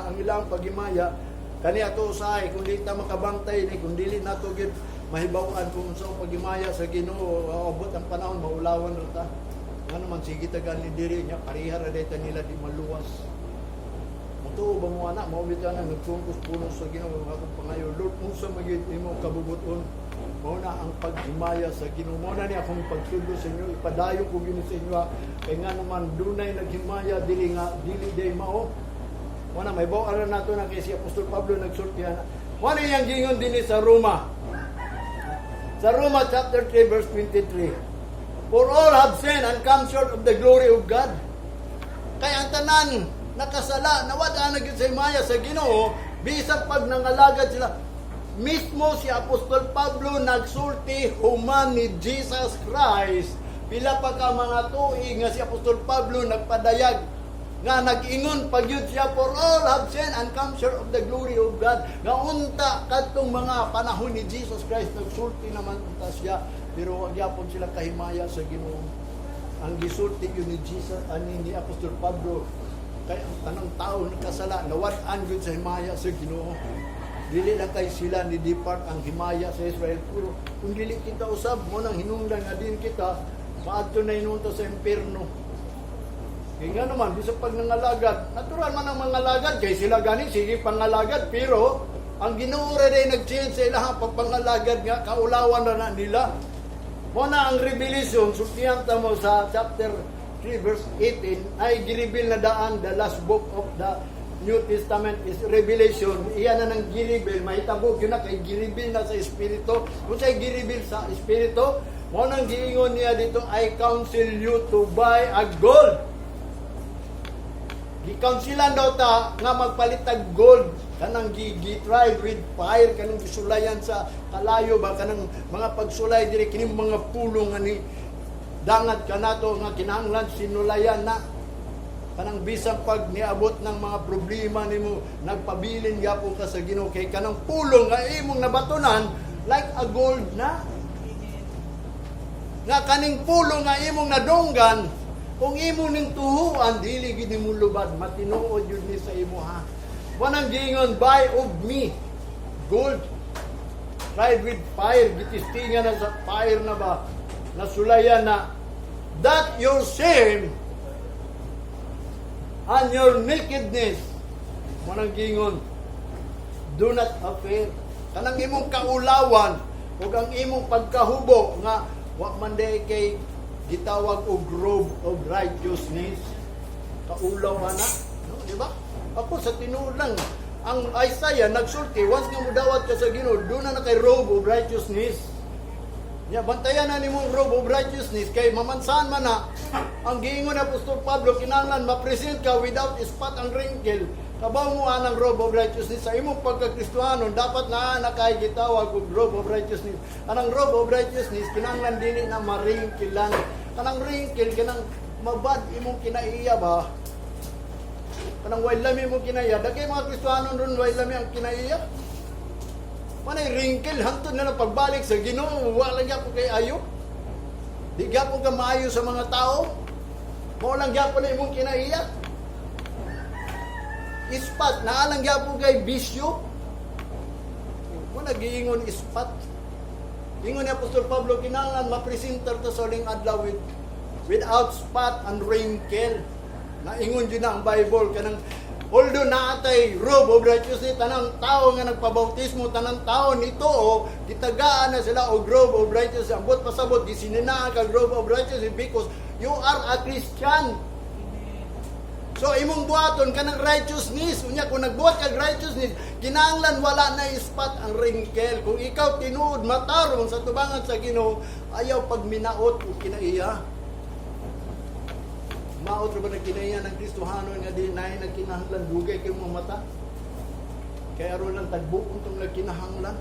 nga ang ilang paghimaya kani ato usahay kung di ta makabantay ni, kung dili nato gyud mahibaw-an kung unsa ang paghimaya sa Ginoo, abot ang panahon maulawan ra ta. Ngano man sige ta gani diri nya pareha ra day ta nila, di maluwas. Mutuo ba mo ana? Mao bitaw na nagtungkos pulong sa Ginoo ang akong pangayo, "Lord, unsa man gyud imong kabubuton?" Mao na ang paghimaya sa Ginoo. Mao na ni akong pagtudlo sa inyo. Ipadayon ko gyud sa inyo, ha. Kay nga naman dunay naghimaya dili nga dili day mao. Mao na may baw na nato na kay si Apostol Pablo nagsulti ana. Mao na iyang giingon dinhi sa Roma. Sa Roma chapter 3 verse 23. "For all have sinned and come short of the glory of God." Kay ang tanan nakasala, nawad-an na gyud sa himaya sa Ginoo, bisan pag nangalagad sila. Mismo si Apostol Pablo nagsulti human ni Jesus Christ. Pila pa ka mga tuig nga si Apostol Pablo nagpadayag nga nag-ingon pa gyud siya, "For all have sinned and come short of the glory of God." Nga unta kadtong mga panahon ni Jesus Christ nagsulti naman unta siya, pero wa gyapon sila kahimaya sa Ginoo. Ang gisulti yun ni Jesus ani ni Apostol Pablo kay ang tanang tao nakasala, nawad-an gyud sa himaya sa Ginoo. Dili lang kay sila ni depart ang himaya sa Israel, pero kung dili kita usab mo nang hinungdan nga din kita maadto na hinunto sa impierno. Kaya nga naman, bisan pag nangalagad, natural man ang mangalagad, kay sila gani, sige pangalagad, pero ang Ginoo ra day nag-change sa ilahang pagpangalagad nga kaulawan na na nila. Mo na ang Revelation, sultihan ta mo sa chapter 3 verse 18, ay gireveal na daan, the last book of the New Testament is Revelation. Iyan na nang gireveal, mahitabo yun na kay gireveal na sa Espiritu. Kung sa'y gireveal sa Espiritu, mo nang giingon niya dito, "I counsel you to buy a gold." Gikansilan daw ta nga magpalit og gold kanang gi tried with fire, kanang gisulayan sa kalayo ba, kanang mga pagsulay diri, kini mga pulong nga ni dangat kanato nga kinahanglan sinulayan na, kanang bisan pag niabot ng mga problema nimo, nagpabilin gyapon ka sa Ginoo kay kanang pulong nga imong nabatunan like a gold na nga kaning pulong nga imong nadunggan, kung imo ning tuhuan, dili gid nimo lubad, matinuod yun ni sa imo ha. Wanang giingon, "Buy of me gold tried with fire," gitistingan na sa fire na ba, nasulayan na, "that your shame and your nakedness," wanang giingon, "do not appear." Kanang imong kaulawan ug ang imong pagkahubo nga wa man day kay gitawag og robe of righteousness. Kaulaw ana, no, di ba? Ako sa tinuod lang, ang Isaiah nagsulti, once nga mudawat ka sa Ginoo, doon na kay robe of righteousness. Ya, bantayan na nimong robe of righteousness kay mamansahan man na. Ang giingon ni Apostol Pablo, kinahanglan ma-present ka without spot and wrinkle. Kabaw mo anang robe of righteousness sa imong pagkakristohanon, dapat na na kay gitawag og robe of righteousness. Anang robe of righteousness kinahanglan dili na ma-wrinkle lang. Kanang wrinkle, kanang mabad imong kinaiya ba? Kanang way lami imong kinaiya. Dagay mga Kristohanon ron way lami ang kinaiya. Manay wrinkle hantod na lang pagbalik sa Ginoo, wala lang gyapon kay ayo. Di gyapon ka maayo sa mga tao. Mao lang gyapon na imong kinaiya. Spot, naa lang gyapon kay bisyo. Mo giingon spot. Ingon ni Apostol Pablo, kinahanglan mapresentar ta sa uling adlaw without spot and wrinkle. Naingon yun na ang Bible kanang although naatay robe of righteousness, tanang tao nga nagpabautismo, tanang tao nito o gitagaan na sila og robe of righteousness. Ambot pasabot gisinina kag robe of righteousness because you are a Christian. So imong buhaton kanang righteousness. Unya kung nagbuhat kag righteousness, kinahanglan wala na spot and wrinkle. Kung ikaw tinuod matarong sa tubangan sa Ginoo, ayaw pagminaot og kinaiya. Maot ra ba nag kinaiya ng Kristohanon nga di nay nagkinahanglan dugay kay mga mata? Kaya aron lang tagbuon tong nagkinahanglan.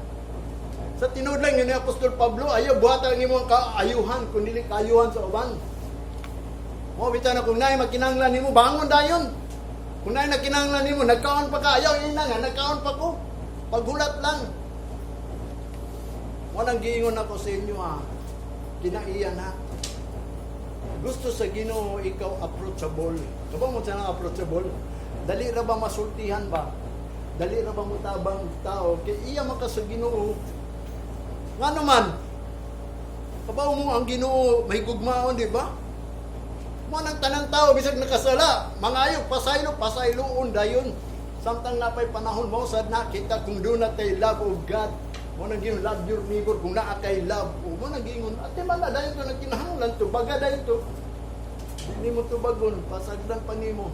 Sa tinuod lang yun ni Apostol Pablo, ayaw buhatan ang imong kaayuhan kung dili kaayuhan sa uban. Mo bitaw na kung naay magkinahanglan nimo, bangon dayon. Kung naay nagkinahanglan nimo, nagkaon pa ka, ayaw ina nga nagkaon pa ko. Paghulat lang. Walang giingon ako sa inyo ha. Kinaiya na. Gusto sa Ginoo ikaw approachable. Kabalo mo sa approachable? Dali ra ba masultihan ba? Dali ra ba mutabang tao? Kay iya man ka sa Ginoo. Nga naman, kabaw mo ang Ginoo may gugmaon, di ba? Mo nang tanang tao bisag nakasala, mangayo pasaylo, pasayloon dayon. Samtang napay panahon mo sad na kita kung duna tay love of God. Mo nang gingon, "Love your neighbor," kung naa kay love. O mo nang gingon, ate man na dayon to nagkinahanglan to, baga dayon to. Hindi mo tubagon, pasagdan pa nimo.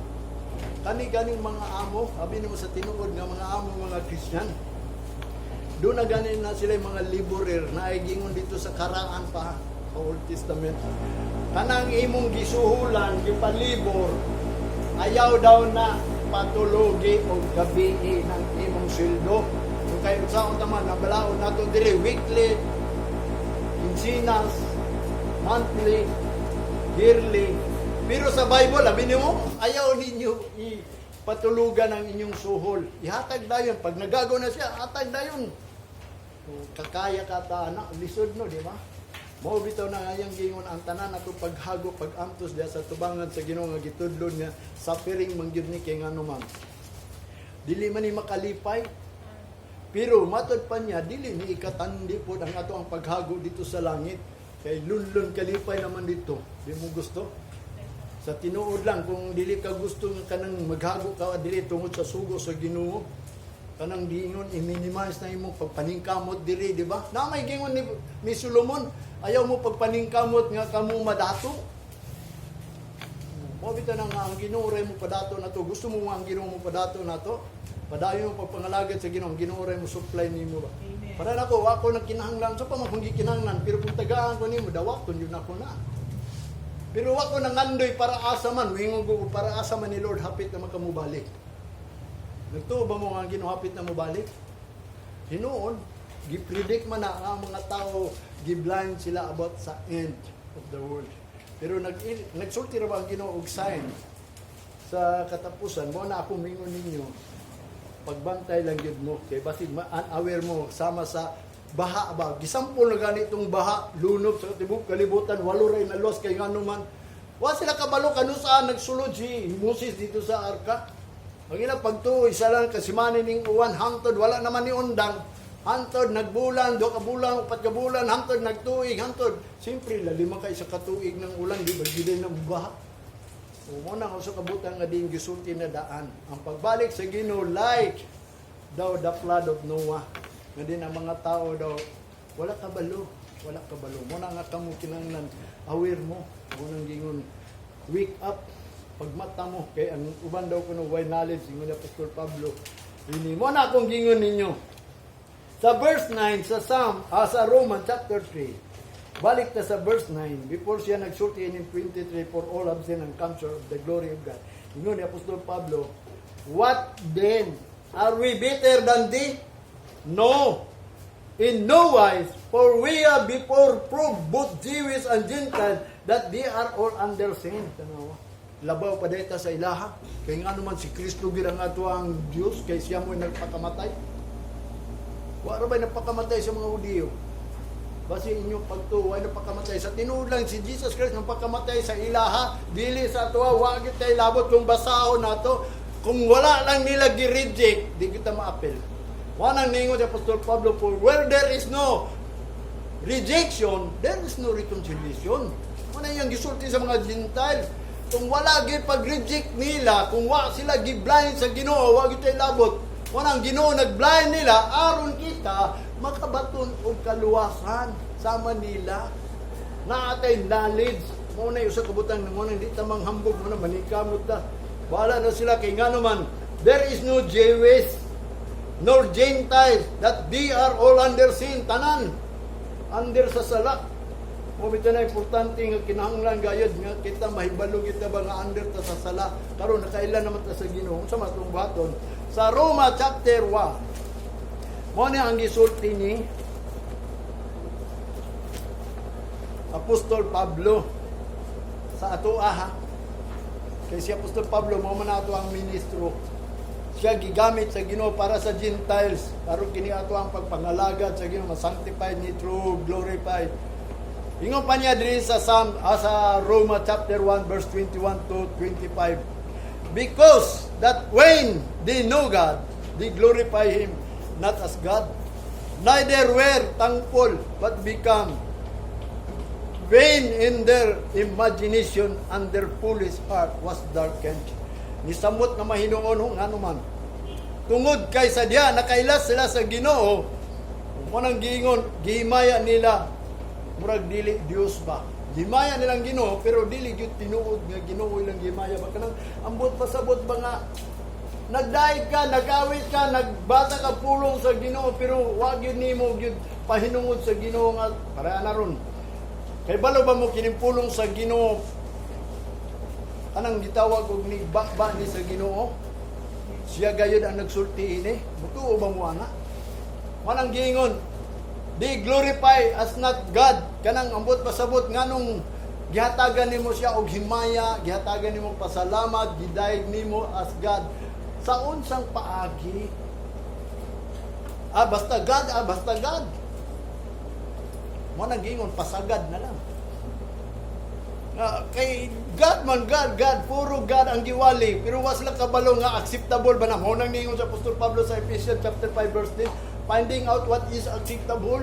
Kani ganing mga amo, abi nimo sa tinuod nga mga amo, mga Christian. Doon na ganin na sila yung mga laborer na ay gingon dito sa karaan pa sa Old Testament. Kanang imong gisuhulan, gipalibor, ayaw daw na patulogi o gabii ng imong sweldo. Kung kayo sa taman, nabalaon nato diri weekly, quincenas, monthly, yearly. Pero sa Bible, abi nimo, ayaw ninyo ipatulugan ang inyong suhol. Ihatag dayon. Pag nagago na siya, hatag dayon. Kung kakaya ka ta na, lisod no, di ba? Mao bitaw na ayang gingon ang tanan ato paghago, pagantos diya sa tubangan sa Ginoo nga gitudlo niya, suffering man gyud ni kay ngano man. Dili man ni makalipay. Pero matod pa niya, dili ni ikatandi pod ang ato ang paghago dito sa langit. Kay lunlun kalipay naman dito. Di mo gusto? Sa tinuod lang, kung dili ka gusto nga kanang maghago ka dili tungod sa sugo sa Ginoo, kanang diingon i-minimize na imo pagpaningkamot diri, di ba? Na may gingon ni Solomon, ayaw mo pagpaningkamot nga kamo madato. Mo bitaw na nga ang Ginoo ray mo padato na to. Gusto mo nga ang Ginoo mo padato na to? Padayon mo pagpangalagad sa Ginoo, ang Ginoo ray mo supply nimo ba? Amen. Para nako, wa ko nagkinahanglan. So pa man kung gikinahanglan, pero kung tagaan ko nimo, dawaton yun ako na. Pero wa ko nangandoy para asa man, wingon ko para asa man ni Lord hapit na makamubalik. Nagtuo ba mo nga ang Ginoo hapit na mobalik? Hinuon, gi-predict man na ang mga tao, gi-blind sila about sa end of the world. Pero nagsulti ra ba ang Ginoo og sign sa katapusan? Mo na ako mingon ninyo, pagbantay lang gyud mo kay basig ma-unaware mo sama sa baha ba. Gisampol na gani itong baha, lunob sa tibok kalibutan, walo ray na loss kay ngano man wa sila kabalo kanusaan nagsulod si Moses dito sa arka. Ang ilang pagtuo, isa lang kasimani ning uwan, hangtod wala naman ni undang, hangtod nagbulan, 2 ka bulan, 4 ka bulan, hangtod nagtuig, hangtod siyempre lalima kay sa katuig ng ulan, di ba gid ng baha? O mo na ang usa ka butang nga din gisulti na daan. Ang pagbalik sa Ginoo like daw the flood of Noah. Nga din ang mga tao daw wala kabalo, wala kabalo. Mo na nga kamo kinahanglan aware mo. Mo nang gingon, wake up, pagmata mo kay ang uban daw kuno way knowledge, ingon ni Apostol Pablo. Ini mo na akong gingon ninyo. Sa verse 9 sa Psalm, sa Roman chapter 3. Balik ta sa verse 9, before siya nagsulti in 23, "For all have sinned and come short of the glory of God." Ingon ni Apostol Pablo, "What then? Are we better than they? No. In no wise, for we have before proved both Jewish and Gentiles that they are all under sin." Tanawa. Labaw pa data sa ilaha. Kay nga naman si Kristo gyud ang ato ang Dios kay siya mo'y nagpakamatay. Wa ra ba'y nagpakamatay sa mga Hudiyo? Basi inyong pagtuo ay napakamatay. Sa tinuod lang si Jesus Christ nagpakamatay sa ilaha, dili sa atoa, wa gyud tay labot kung basahon nato. Kung wala lang nila gi-reject, di kita maapil. Wa nang ningon si Apostol Pablo, "For where there is no rejection, there is no reconciliation." Mao na iyang gisulti sa mga Gentile. Kung wala gyud pag-reject nila, kung wa sila gi-blind sa Ginoo, wa gyud tay labot. Wa nang Ginoo nag-blind nila aron kita makabaton og kaluwasan sama nila. Naatay knowledge. Mo na usa ka butang mo nang di ta manghambog, mo na manikamot ta. Wala na sila kay ngano man there is no Jewish nor Gentiles, that they are all under sin, tanan under sa sala. Mo bitaw na importante nga kinahanglan gayud nga kita mahibalo kita ba nga under ta sa sala. Karon nakaila naman ta sa Ginoo. Unsa man atong buhaton? Sa Roma chapter 1. Mo ni ang gisulti ni Apostol Pablo sa ato ha. Kay si Apostol Pablo mo man ato ang ministro. Siya gigamit sa Ginoo para sa Gentiles. Aron kini ato ang pagpangalagad sa Ginoo, ma-sanctified ni true, glorified. Ingon pa niya diri sa Psalm, sa Roma chapter 1 verse 21 to 25. "Because That when they know God, they glorify Him not as God, neither were thankful, but become vain in their imagination, and their foolish heart was darkened. Nisamot nga mahinuon ho, ngano man? Tungod kay sa diha nakailas sila sa Ginoo, mo nang giingon, gihimaya nila murag dili Dios ba. Gihimaya nilang Ginoo, pero dili gyud tinuod nga Ginoo ilang gihimaya ba, kanang ambot pasabot ba nga nagdaig ka, nagawit ka, nagbasa ka pulong sa Ginoo, pero wa gyud nimo gyud pahinungod sa Ginoo nga para na ron. Kay balo ba mo kining pulong sa Ginoo, kanang gitawag og ni ba ni sa Ginoo? Siya gayud ang nagsulti ini. Mutuo ba mo ana? Manang giingon, they glorify as not God. Kanang ambot pasabot nganong gihatagan nimo siya og himaya, gihatagan nimo pasalamat, gidayeg nimo as God. Sa unsang paagi? Ah, basta God, ah, basta God. Mo nang giingon, pasagad na lang. Nga, kay God man, God, God, puro God ang giwali. Pero was lang kabalo nga acceptable ba na? Mo nang ningon sa Apostol Pablo sa Ephesians chapter 5 verse 10, finding out what is acceptable.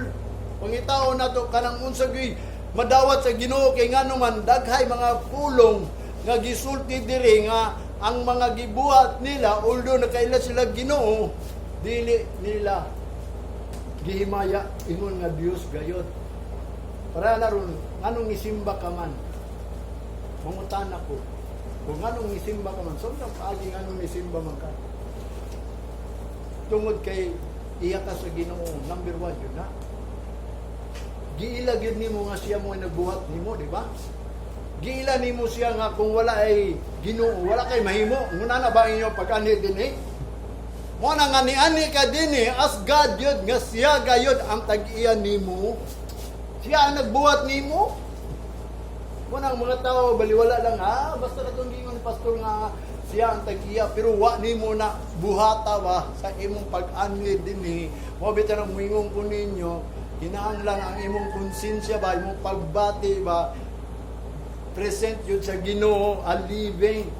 Pangitaon nato kanang unsa gyud madawat sa Ginoo, kay ngano man daghay mga pulong nga gisulti diri nga ang mga gibuhat nila, although nakaila sila Ginoo, dili nila gihimaya ingon nga Dios gayod. Para na ron, nganong isimba ka man? Mangutana ko. Kung nganong isimba ka man, sobrang paagi nganong isimba man ka. Tungod kay iya ka sa Ginoo, number one yun na. Giila gyud nimo nga siya mo ay nagbuhat nimo, di ba? Giila nimo siya nga kung wala ay Ginoo, wala kay mahimo. Nguna na ba inyo pag-ani dinhi? Mo na nga niani ka dinhi as God yun, nga siya gayod ang tag-iya nimo. Siya ang nagbuhat nimo. Mo na ang mga tao baliwala lang, ah, basta katong giingon ni pastor nga siya ang tag-iya, pero wa nimo na buhata ba sa imong pag-ani dinhi. Mo bitaw nang muingon ko ninyo, kinahanglan ang imong konsensya ba, imong pagbati ba, present yun sa Ginoo, a living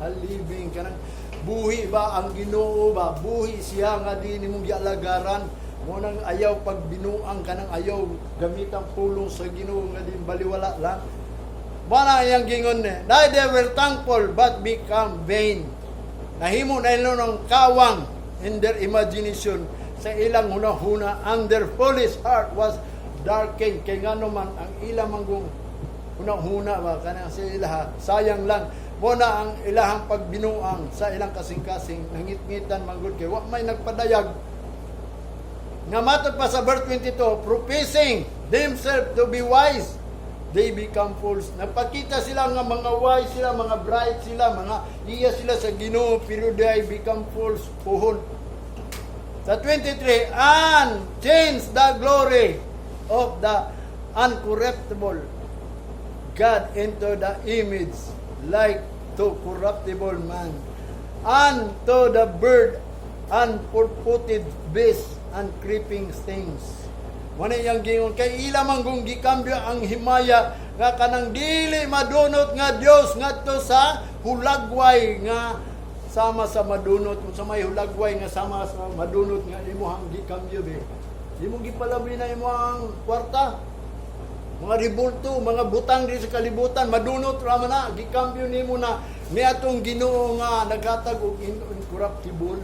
kanang buhi ba ang Ginoo ba, buhi siya nga di nimong gialagaran. Mo nang ayaw pagbinuang, kanang ayaw gamitan pulong sa Ginoo nga di baliwala lang. Mana iyang gingon ni, neither were thankful but become vain. Nahimo na ilo ng kawang in their imagination, sa ilang hunahuna, and their foolish heart was darkened. Kay ngano man ang ilang manggong hunahuna ba, kanang sa ilaha, sayang lang. Mo na ang ilahang pagbinuang sa ilang kasing-kasing nangitngitan manggod kay wa may nagpadayag. Nga matod pa sa verse 22, professing themselves to be wise, they become fools. Nagpakita sila nga mga wise sila, mga bright sila, mga iya sila sa Ginoo, pero they become fools puhon. Sa 23, and change the glory of the uncorruptible God into the image like to corruptible man, and to the bird, and four-footed beast, and creeping things. Muna iyang gingon kay ila man kung gikambyo ang himaya nga kanang dili madunot nga Dios ngadto sa hulagway nga sama sa madunot. Kung sa may hulagway nga sama sa madunot nga imuhang gikambyo be, imong gipalabi na imong kwarta, mga ribulto, mga butang di sa kalibutan, madunot ra man na, gikambyo nimo na ni atong Ginoo nga naghatag og incorruptible,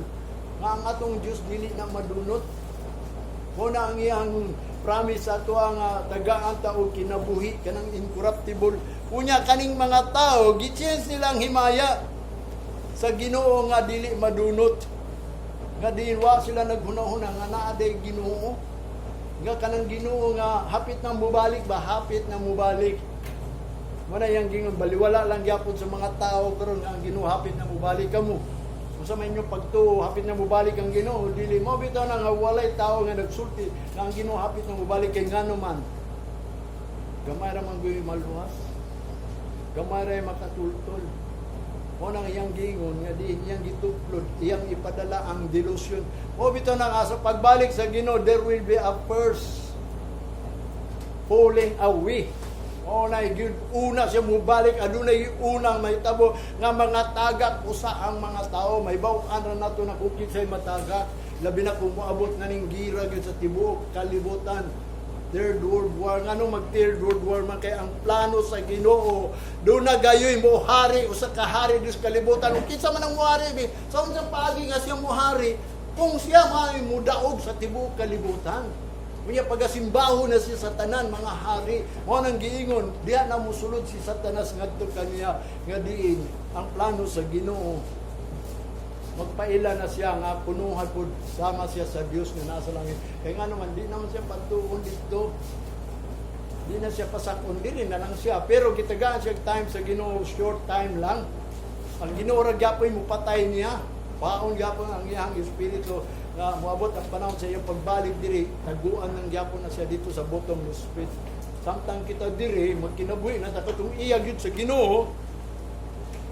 nga ang atong Dios dili na madunot. Mo na ang iyang promise sa ato nga tagaan ta og kinabuhi kanang incorruptible. Unya kaning mga tao gi-change nilang himaya sa Ginoo nga dili madunot. Nga di wa sila naghuna-huna nga naa day Ginoo. Nga kanang Ginoo nga hapit nang mubalik ba, hapit nang mubalik. Muna yang gingon, baliwala lang gyapon sa mga tao karon nga ang Ginoo hapit na mubalik kamo. Kung sa may inyong pagtuo, hapit na mubalik ang Ginoo, dili mo bitaw na nga walay tao nga nagsulti nga ang Ginoo hapit na mubalik, kay ngano man gamay ra man gyud maluwas. Gamay ra makatultol. Mo nang iyang gingon nga di iyang gituplod, iyang ipadala ang delusion. Mo bitaw na nga sa pagbalik sa Ginoo, there will be a first falling away. O na gyud una siya mubalik, adunay unang mahitabo nga mga tagak usa ang mga tao. Mahibaw-an ra nato na kung kinsay matagak, labi na kung moabot na ning gira gyud sa tibuok kalibutan. Third World War, ngano mag Third World War man? Kay ang plano sa Ginoo, duna gayoy mohari, usa ka hari sa kalibutan. Ug kinsa man ang mohari bi sa unsang paagi nga siya mohari kung siya may mudaog sa tibuok kalibutan? Unya pagasimbaho na siya sa tanan mga hari. Mao nang giingon diha na mosulod si Satanas ngadto kaniya, nga diin ang plano sa Ginoo, magpaila na siya nga punuhan pod sama siya sa Dios nga nasa langit. Kay nga naman di naman siya patuon dito. Di na siya pasakon, dili na lang siya. Pero gitagaan siya time sa Ginoo, short time lang. Ang Ginoo ra gyapoy mupatay niya. Paon gyapon ang iyang espiritu nga moabot ang panahon sa iyang pagbalik diri, taguan ng gyapon na siya dito sa bottomless pit. Samtang kita diri magkinabuhi na ta katong iya gyud sa Ginoo.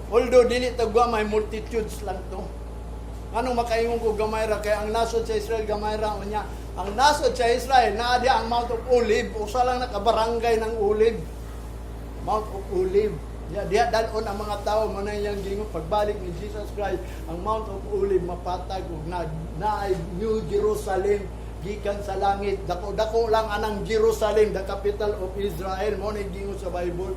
Although dili ta gamay, multitudes lang to. Anong makaingon ko gamay ra? Kay ang nasod sa Israel gamay ra. Unya ang nasod sa Israel naa diha ang Mount of Olive, usa lang nakabarangay ng Olive. Mount of Olive. Ya, diha dalon ang mga tao. Mo na iyang gingon, pagbalik ni Jesus Christ, ang Mount of Olive mapatag ug na naay New Jerusalem gikan sa langit. Dako-dako lang anang Jerusalem, the capital of Israel. Mo na gingon sa Bible.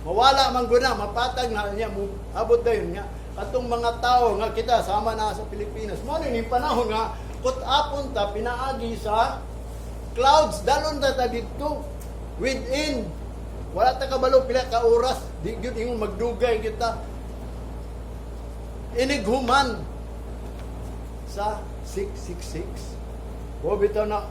Mawala man guna, mapatag na niya, abot dayon nga atong mga tao nga kita sama na sa Pilipinas. Mo ni panahon nga kut-apon ta pinaagi sa clouds, dalon ta ta didto within, wala ta kabalo pila ka oras, di gyud ingon magdugay kita, inighuman sa 666. O bitaw na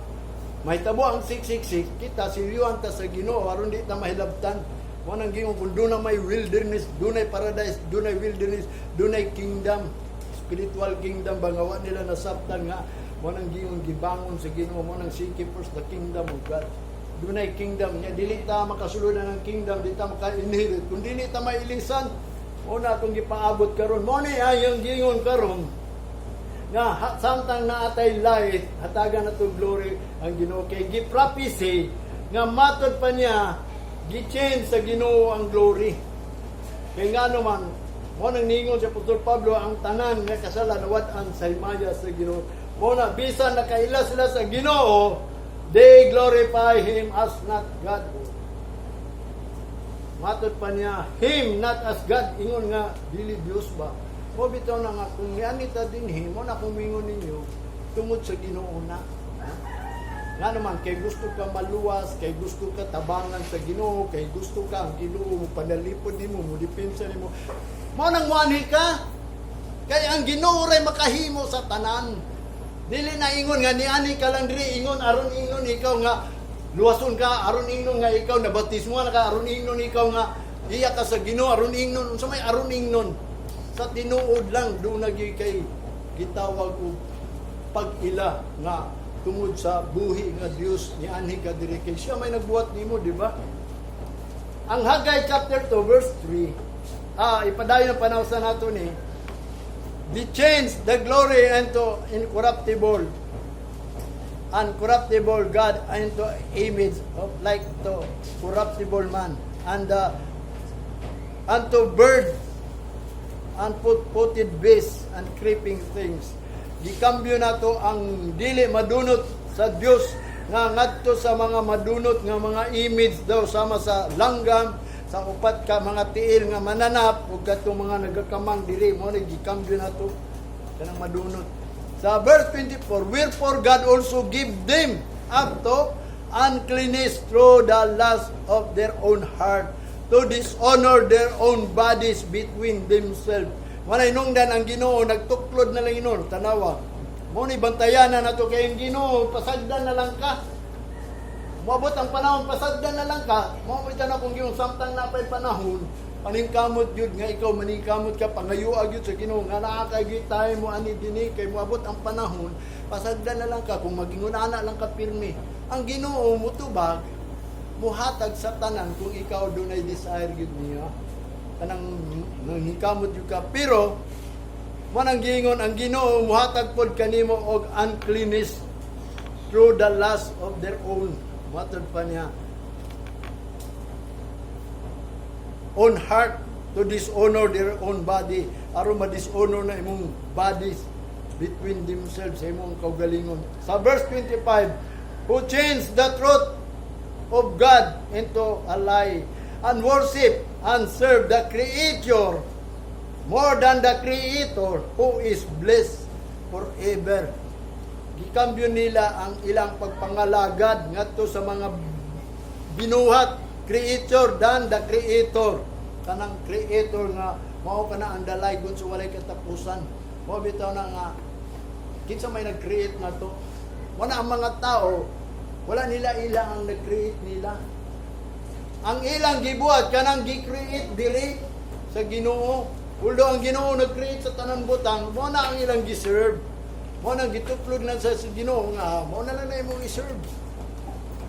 mahitabo ang 666, kita silyuan ta sa Ginoo aron di ta mahilabtan. Mo nang gingon kung doon na may wilderness, dunay paradise, dunay wilderness, dunay kingdom, spiritual kingdom ba nga wa nila nasabtan, nga mo nang gingon gibangon sa Ginoo. Mo nang seek ye first the kingdom of God. Dunay kingdom nya, dili ta makasuludan ng kingdom, di ta maka-inherit kung dili ta mailisan. Mo na atong gipaabot karon. Mo ni ayang gingon karon nga samtang naatay light, hatagan na to glory ang Ginoo, kay gi-prophesy nga matod pa niya gi-change sa Ginoo ang glory. Kay nga naman, mo nang ningon si Apostol Pablo, ang tanan nga kasala nawad-an sa himaya sa Ginoo. Mo na bisan nakaila sila sa Ginoo, they glorify him as not God. Matod pa niya, him not as God, ingon nga dili Dios ba. Mo bitaw na nga kung nianita dinhi, mo na kung mingon ninyo tungod sa Ginoo na. Ha? Nga naman, kay gusto ka maluwas, kay gusto ka tabangan sa Ginoo, kay gusto ka ang Ginoo mo panalipod nimo, mo depensa nimo. Mo nang muanhi ka. Kay ang Ginoo ray makahimo sa tanan. Dili na ingon nga niani ka lang diri ingon aron ingon ikaw nga luwason ka, aron ingnon nga ikaw nabautismo na ka, aron ingnon ikaw nga iya ka sa Ginoo, aron ingnon unsa may aron ingnon. Sa tinuod lang duna gyud kay gitawag og pag-ila nga tungod sa buhi nga Dios nianhi ka diri, kay siya may nagbuhat nimo, di ba? Ang Haggai chapter 2 verse 3. Ah, ipadayon ang panahon sa nato ni They change the glory into incorruptible, uncorruptible God into image of like to corruptible man and unto bird and foot-footed beasts and creeping things. Gikambyo nato ang dili madunot sa Dios nga ngadto sa mga madunot nga mga image daw, sama sa langgam, sa upat ka mga tiil nga mananap, ug katong mga nagakamang diri. Mo ni gikambyo nato kanang madunot. Sa verse 24, "Wherefore God also give them up to uncleanness through the lust of their own heart, to dishonor their own bodies between themselves." Walay nungdan ang Ginoo, nagtuklod na lang inon, tanawa. Mo ni bantayan na nato, kay ang Ginoo, pasagdan na lang ka. Moabot ang panahon, pasagdan na lang ka. Mo mo na kung yung samtang napay panahon, paningkamot gyud nga ikaw maningkamot ka, pangayoa gyud sa Ginoo nga naa kay gyud tayo mo ani dinhi, kay moabot ang panahon, pasagdan na lang ka kung magingon ana lang ka pirmi. Ang Ginoo mutubag, muhatag sa tanan kung ikaw dunay desire gyud niya. Kanang nanghikamot gyud ka, pero mo nang giingon ang Ginoo muhatag pod kanimo og uncleanness through the lust of their own. Matod pa niya. own heart to dishonor their own body, aron ma-dishonor na imong bodies between themselves, sa imong kaugalingon. Sa verse 25, who change the truth of God into a lie and worship and serve the creature more than the Creator, who is blessed forever. Gikambyo nila ang ilang pagpangalagad ngadto sa mga binuhat, creature, than the Creator, kanang Creator nga mao kana ang dalaygon sa walay katapusan. Mao bitaw na nga kinsa may nag-create na to. Wala ang mga tao, wala nila ila ang nag-create nila. Ang ilang gibuhat kanang gi-create diri sa Ginoo. Although ang Ginoo nag-create sa tanan butang, mao na ang ilang gi-serve. Mao nang gituplod na sa Ginoo nga mao na lang na imong i-serve.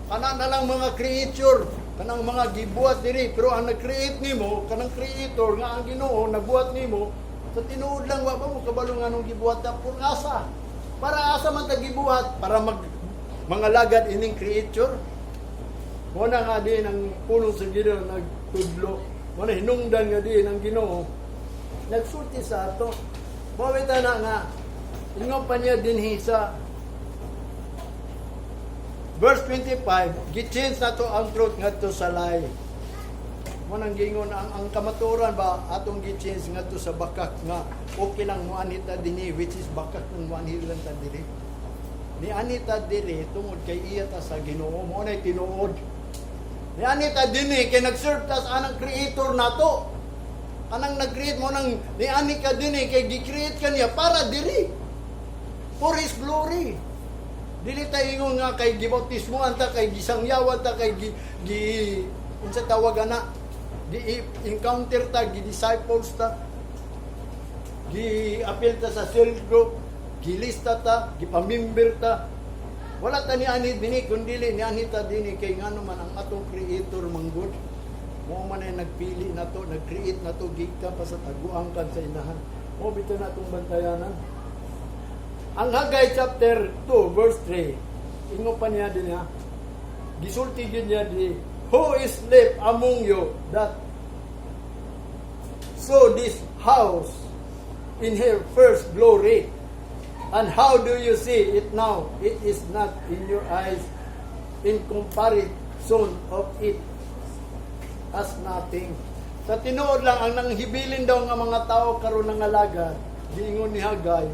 Kana na lang mga creature, kanang mga gibuhat diri, pero ang nag-create nimo, kanang Creator nga ang Ginoo nagbuhat nimo, sa tinuod lang wa ba mo kabalo nga nung gibuhat ta pur asa. Para asa man ta gibuhat? Para mag mga lagad ining creature. Mo na nga din ang pulong sa Ginoo nagtudlo. Mo na hinungdan nga din ang Ginoo nagsulti sa ato. Mo na nga ingon pa niya dinhi sa verse 25, gi-change na to ang truth ngadto sa lie. Mo nang gingon ang kamatuoran ba atong gi-change ngadto sa bakak nga okay lang moanhi ta dinhi, which is bakak ng moanhi lang ta diri. Ni ani ta diri tungod kay iya ta sa Ginoo, mo nay tinuod. Ni ani ta dinhi kay nag-serve ta sa anang Creator nato. Kanang nag-create mo nang ni ani ka dinhi kay gi-create ka niya para diri. For His glory. Dili ta ingon nga kay gibautismo ta, kay gisangyawan ta, kay gi unsa tawag ana, gi encounter ta, gi disciples ta, gi apil ta sa cell group, gilista ta, gipamimber ta. Wala ta ni ani dinhi kun dili ni ani ta dinhi kay ngano man ang atong Creator manggod. Mo man ay nagpili na to, nag-create na to gikan pa sa taguang kan sa inahan. Mo bitaw na atong bantayanan. Ang Haggai chapter 2 verse 3, ingon pa niya din niya, gisulti gyud niya di, "Who is left among you that saw this house in her first glory? And how do you see it now? It is not in your eyes in comparison of it as nothing." Sa tinuod lang, ang nanghibilin daw nga mga tao karon nga alagad, giingon ni Haggai,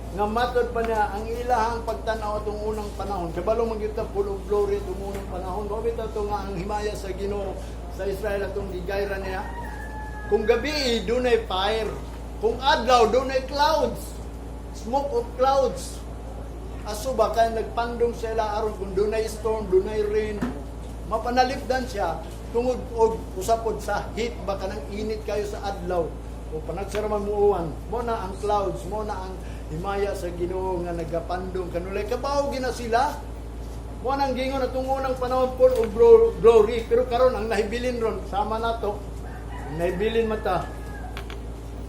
nga matod pa niya ang ilahang pagtan-aw atong unang panahon. Kabalo man gyud ta, full of glory itong unang panahon. Mao bitaw to nga ang himaya sa Ginoo sa Israel atong gigayra niya. Kung gabi, dunay fire. Kung adlaw, dunay clouds. Smoke of clouds. Aso ba kay nagpandong sila aron kung dunay storm, dunay rain, mapanalipdan siya tungod og usapod sa heat ba, kanang init kayo sa adlaw o panagsara man muuwan. Mo na ang clouds, mo na ang himaya sa Ginoo nga nagapandong kanulay kabaw gina sila. Mo nang gingon atong unang panahon, full of glory, pero karon ang nahibilin ron sama nato, ang nahibilin mata,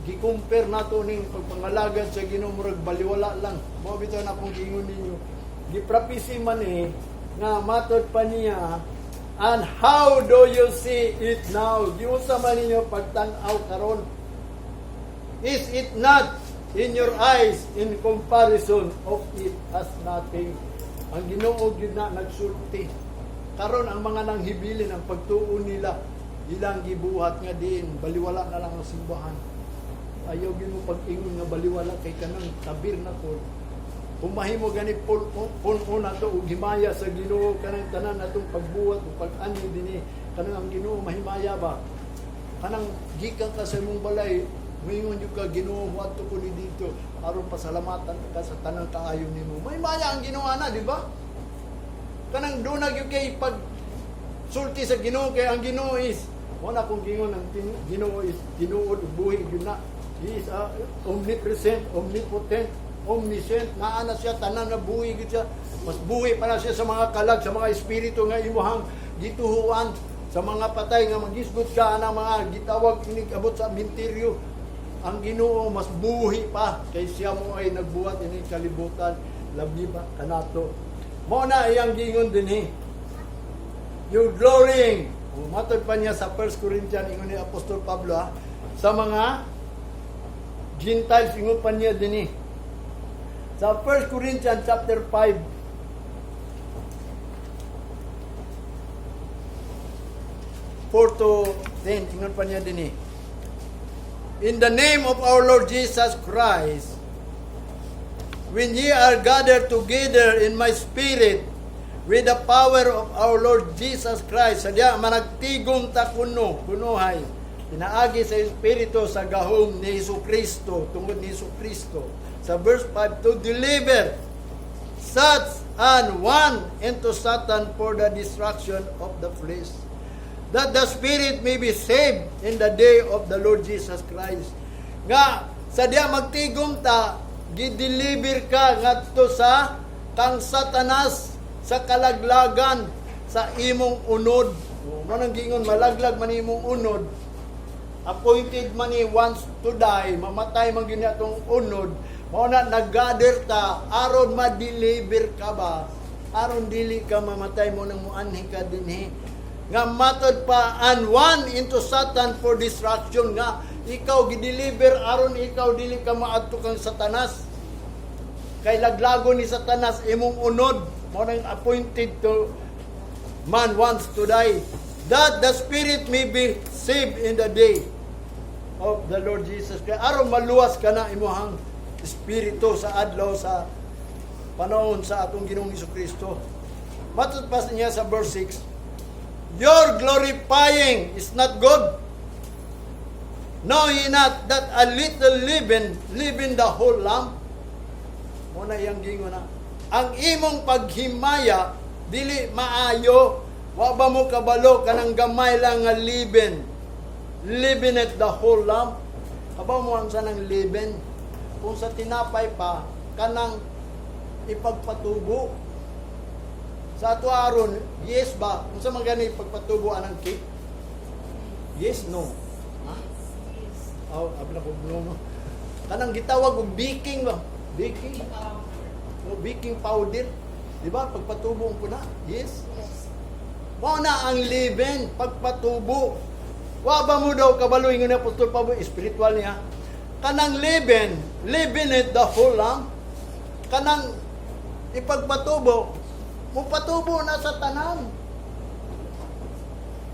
gi-compare nato ning pagpangalagad sa Ginoo, murag baliwala lang. Mao bitaw na akong giingon ninyo. Giprapisi man eh nga matod pa niya, "And how do you see it now?" Giunsa man ninyo pagtan-aw karon? "Is it not in your eyes in comparison of it as nothing?" Ang Ginoo gyud na nagsulti. Karon ang mga nanghibilin, ang pagtuo nila, ilang gibuhat nga diin baliwala na lang ang simbahan. Ayaw gyud mo pag-ingon nga baliwala kay kanang tabernacle. Kung mahimo gani pun na to og himaya sa Ginoo, kanang tanan natong pagbuhat ug pag-ani dinhi, kanang ang Ginoo mahimaya ba? Kanang gikan ka sa imong balay, moingon jud ka, "Ginoo, muadto ko ni dito aron pasalamatan ka sa tanang kaayo nimo." Mahimaya ang Ginoo ana, di ba? Kanang duna gyud kay pag sulti sa Ginoo kay ang Ginoo is mo na kung gingon ang Ginoo is tinuod ug buhi gyud na. He is omnipresent, omnipotent, omniscient. Naa na siya tanan na buhi gyud siya. Mas buhi pa na siya sa mga kalag, sa mga espiritu nga imuhang gituhuan, sa mga patay nga magisgot ka ana mga gitawag inig abot sa minteryo. Ang Ginoo mas buhi pa kay siya mo ay nagbuhat ini kalibutan, labi ba kanato. Mo na iyang giingon dinhi. "You glorying." Matod pa niya sa 1 Corinthians, ingon ni Apostol Pablo, sa mga Gentiles, ingon pa niya dinhi. Sa 1 Corinthians chapter 5, 4 to 10, ingon pa niya dinhi. "In the name of our Lord Jesus Christ, when ye are gathered together in my spirit, with the power of our Lord Jesus Christ," sadya managtigom ta kuno, kunuhay, pinaagi sa Espiritu sa gahom ni Hesus Kristo, tungod ni Hesus Kristo. Sa verse 5, "to deliver such an one into Satan for the destruction of the flesh, that the spirit may be saved in the day of the Lord Jesus Christ." Nga, sa diya magtigom ta, gideliver ka ngadto sa kang Satanas sa kalaglagan sa imong unod. Mo nang giingon malaglag man imong unod. Appointed man ni once to die, mamatay man gyud atong unod. Mao na nag-gather ta aron ma-deliver ka ba? Aron dili ka mamatay, mo nang muanhi ka dinhi. Nga matod pa, "and one into Satan for destruction," nga ikaw gideliver aron ikaw dili ka maadto kang Satanas. Kay laglago ni Satanas imong unod. Mo nang appointed to man once to die, that the spirit may be saved in the day of the Lord Jesus Christ. Aron maluwas ka na imuhang espiritu sa adlaw sa panahon sa atong Ginoong Kristo. Matod pa niya sa verse 6, "Your glorifying is not good. Know ye not that a little leaven leaven the whole lump?" Mo na iyang gingon na. Ang imong paghimaya dili maayo. Wa ba mo kabalo kanang gamay lang nga leaven, leaveneth the whole lump? Kabaw mo ang sanang leaven? Kung sa tinapay pa, kanang ipagpatubo. Sa ato aron, yes ba? Kung sa mga gani pagpatubo anang cake? Yes, no? Ha? Oh, abla ko no. Kanang gitawag og baking ba? Baking? O baking powder. Di ba? Pagpatubo ko na. Yes. Yes. Mao na ang leaven, pagpatubo. Wa ba mo daw kabalo, ingon ni Apostol Pablo, spiritual niya. Kanang leaven, leaveneth the whole lump. Kanang ipagpatubo, mupatubo na sa tanan.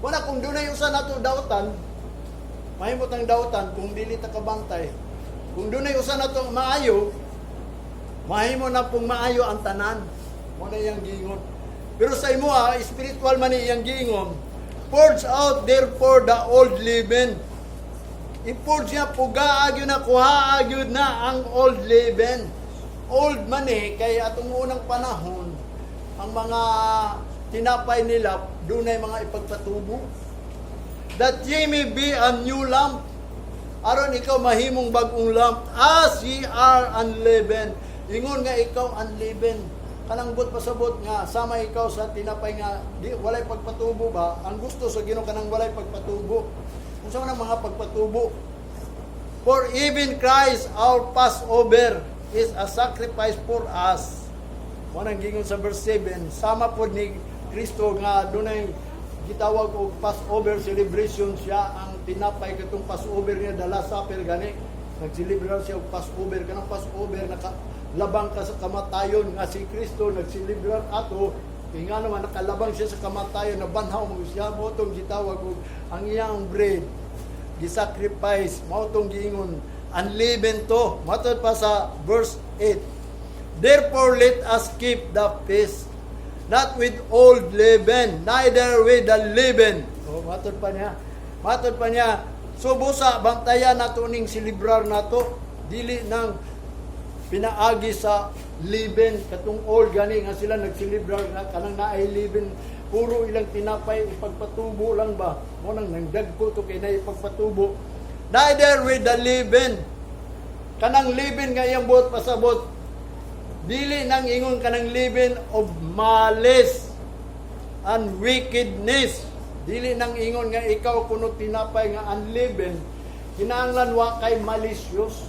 Wala kung dunay usa nato dautan, mahimot ang dautan kung dili ta kabantay. Kung dunay usa nato maayo, mahimo na pong maayo ang tanan. Mo na iyang giingon. Pero sa imo spiritual man ni iyang giingon. "Purge out therefore the old leaven." I-purge niya, pugaa gyud na, kuhaa gyud na ang old leaven. Old man eh, kay atong unang panahon, ang mga tinapay nila, dunay mga ipagpatubo. "That ye may be a new lump." Aron ikaw mahimong bagong lump, "as ye are unleavened." Ingon nga ikaw unleavened. Kanang but pasabot nga sama ikaw sa tinapay nga di walay pagpatubo ba? Ang gusto sa Ginoo kanang walay pagpatubo. Unsa man ang mga pagpatubo? "For even Christ our Passover is a sacrifice for us." Mo nang gingon sa verse 7, sama pod ni Kristo nga dunay gitawag og Passover celebration, siya ang tinapay katong Passover niya dala sa supper gani. Nagselebrar siya og Passover. Kanang Passover, nakalabang ka sa kamatayon, nga si Kristo nagselebrar ato kay nga naman nakalabang siya sa kamatayon, nabanhaw mo siya. Mo tong gitawag og ang iyang bread gisacrifice, mao tong giingon unleavened to. Matod pa sa verse 8, "Therefore let us keep the feast, not with old leaven, neither with the leaven." Oh, matod pa niya. Matod pa niya, so busa bantayan nato ning selebrar nato, dili nang pinaagi sa leaven katong old gani nga sila nagselebrar nga kanang naay leaven, puro ilang tinapay ipagpatubo lang ba. Mo nang nangdagko to kay na ipagpatubo. "Neither with the leaven," kanang leaven nga iyang buot pasabot, dili nang ingon kanang leaven of malice and wickedness. Dili nang ingon nga ikaw kuno tinapay nga unleavened, kinahanglan wa kay malicious,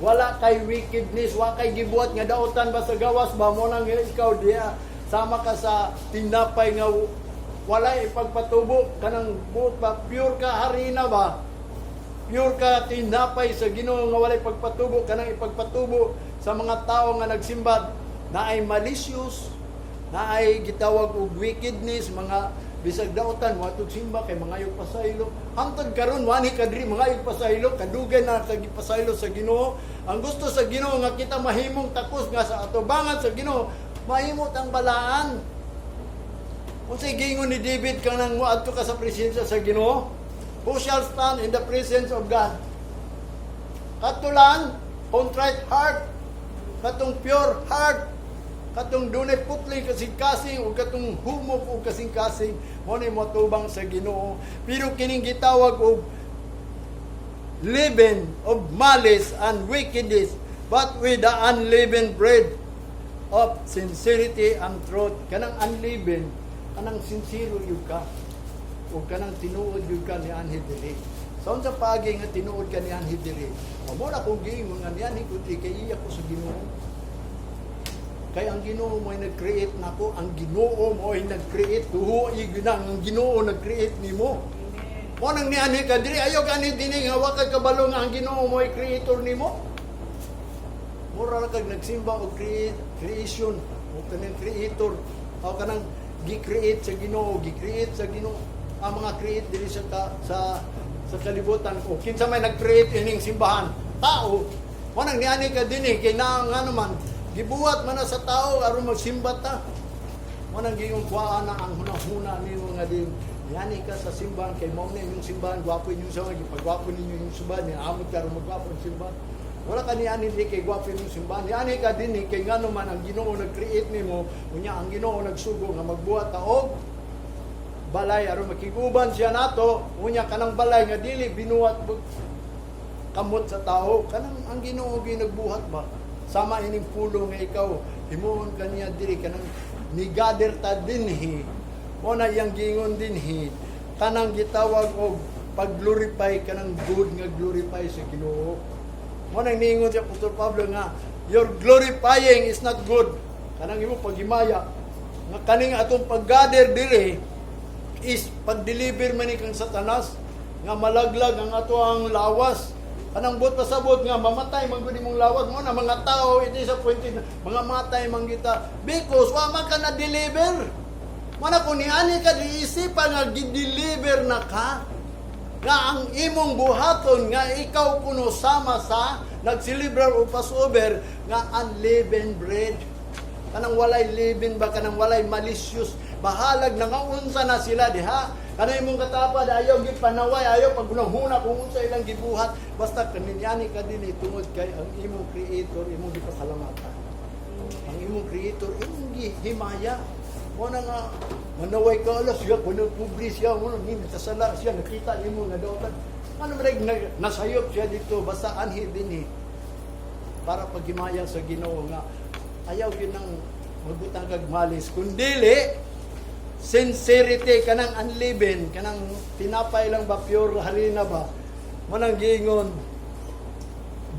wala kay wickedness, wa kay gibuhat nga dautan ba sa gawas ba. Mo nang ikaw diya sama ka sa tinapay nga Walay ipagpatubo, kanang buot ba, pure ka harina ba, pure ka tinapay sa Ginoo nga walay pagpatubo, kanang ipagpatubo sa mga tao nga nagsimba na ay malicious, na ay gitawag og wickedness, mga bisag daotan moadtog simba kay mangayog pasaylo. Hangtod karon wani ka diri mangayog pasaylo, kadugay na ka gipasaylo sa Ginoo. Ang gusto sa Ginoo nga kita mahimong takos nga sa atubangan sa Ginoo, mahimo tang balaan. Unsay giingon ni David kanang moadto ka sa presensya sa Ginoo? Who shall stand in the presence of God? Kato lang, contrite heart, katong pure heart, katong dunay putling kasing-kasing o katong humok o kasing-kasing, mao ni motubang sa Ginoo. Pero kining gitawag og leaven of malice and wickedness, but with the unleavened bread of sincerity and truth. Kanang unleavened, kanang sincero yun ka. O kanang tinuod yun ka ni anhi diri. Sa unsa paagi nga tinuod ka ni anhi diri? O mo na kung giingon nga nianhi ko diri kay iya ko sa Ginoo. Kay ang Ginoo mo ay nag-create nako, ang Ginoo mo ay nag-create, tuho na ang Ginoo nag-create nimo. Mo nang nianhi ka diri, ayaw gani dinhi nga wa kay kabalo nga ang Ginoo mo ay creator nimo. Mura ra kag nagsimba og create creation o kanang creator o kanang gi-create sa Ginoo, gi-create sa Ginoo ang mga create diri sa kalibutan o kinsa may nag-create ining simbahan, tao. Mo nang niani ka dinhi kay naa nga naman gibuhat man na sa tao aron magsimba ta. Mo nang giingon, kuhaan na ang hunahuna nimo nga din niani ka sa simbahan kay mao na inyong simbahan, gwapo inyong simbahan, gipagwapo ninyo inyong simbahan, niamot ka aron magwapo ang simbahan. Wala ka niani di kay gwapo inyong simbahan. Niani ka dinhi kay ngano man ang Ginoo nag-create nimo, unya ang Ginoo nagsugo nga magbuhat ta og balay aron makiguban siya nato, unya kanang balay nga dili binuhat kamot sa tao, kanang ang Ginoo gyud nagbuhat ba. Sama ining pulong nga ikaw himuon kaniya diri, kanang ni-gather ta dinhi, mo na iyang giingon dinhi, kanang gitawag og pag-glorify, kanang good nga glorify sa Ginoo. Mo nang niingon si Apostol Pablo nga your glorifying is not good, kanang imo paghimaya nga kaning atong pag-gather diri is pag-deliver man ni kang Satanas nga malaglag ang ato ang lawas, kanang buot pasabot nga mamatay man gud imong lawas. Mo na mga tao it is appointed mga matay man kita because wa man ka na deliver. Mo na kung niani ka diisipan nga gi-deliver na ka, nga ang imong buhaton nga ikaw kuno sama sa nagselebrar o Passover nga unleavened bread, kanang walay leaven ba, kanang walay malicious, bahalag nangaunsa na sila diha, kanang imong katapad ayaw gipanaway, ayaw pagunahuna kung unsa ilang gibuhat, basta kaninyani ka dinhi tungod kay ang imong creator imong gipasalamatan, ang imong creator imong gihimaya. Mo na nga manaway ka, ala siya kuno pobre siya, mo ni nakasala siya, nakita nimo nga daotan, ano man nasayop siya dito, basta anhi dinhi para paghimaya sa Ginoo nga ayaw gyud nang magbutang kag malice kundili sincerity, kanang unleavened, kanang tinapay lang ba, pure harina ba. Manang giingon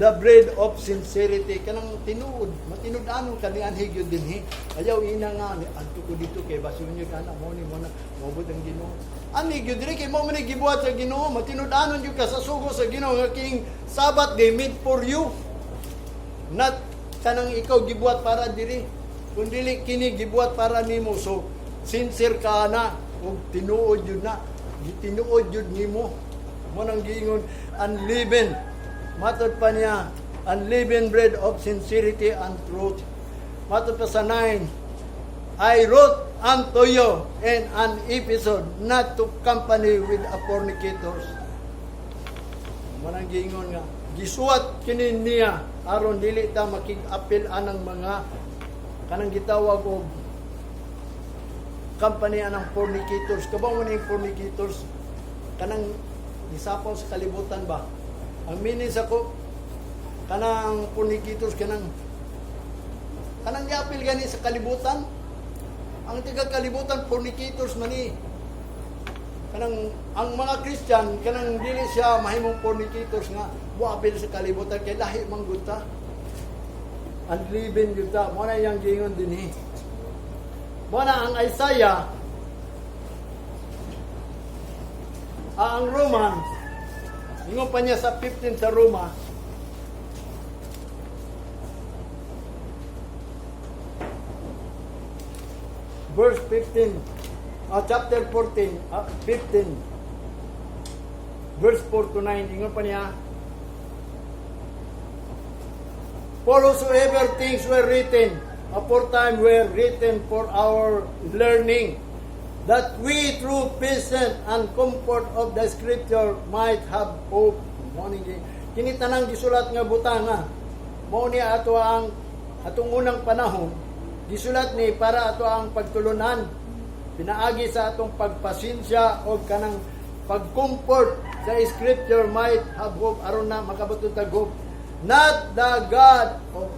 the bread of sincerity, kanang tinuod, matinud-anon ka ni anhi gyud dinhi. Ayaw ina nga ni adto ko dito kay basun yun ana mo ni mo na moabot ang Ginoo. Ani gyud diri kay mo man ni gibuhat sa Ginoo, matinud-anon gyud ka sa sugo sa Ginoo nga king Sabbath day made for you, not kanang ikaw gibuhat para diri, kundi kini gibuhat para nimo. So sincere ka na ug tinuod yun na, gitinuod yun nimo. Mo nang giingon unleavened. Matod pa niya, unleavened bread of sincerity and truth. Matod pa sa 9, "I wrote unto you in an epistle not to company with a fornicators." Manang giingon nga gisuwat kini niya aron dili ta makig-apil anang mga kanang gitawag og company anang fornicators. Kabaw mo ning fornicators, kanang gisapaw sa kalibutan ba? Ang meaning sa ko kanang fornicators, kanang giapil gani sa kalibutan. Ang tiga kalibutan fornicators man ni. Kanang ang mga Christian, kanang dili siya mahimong fornicators nga moapil sa kalibutan kay lahi man gud ta. Unleavened gud ta. Mo na iyang giingon dinhi. Mo na ang Isaiah Ang Roman, ingon pa niya sa 15 sa Roma, verse 15, chapter 14, 15, verse 4 to 9, ingon pa niya, "For whosoever things were written aforetime were written for our learning, that we through patience and comfort of the scripture might have hope." Mao ni kini tanang gisulat nga butang nga mao ni ato ang atong unang panahon, gisulat ni para ato ang pagtulunan pinaagi sa atong pagpasensya o kanang pag-comfort sa scripture might have hope, aron na makabaton tag hope. Not the God of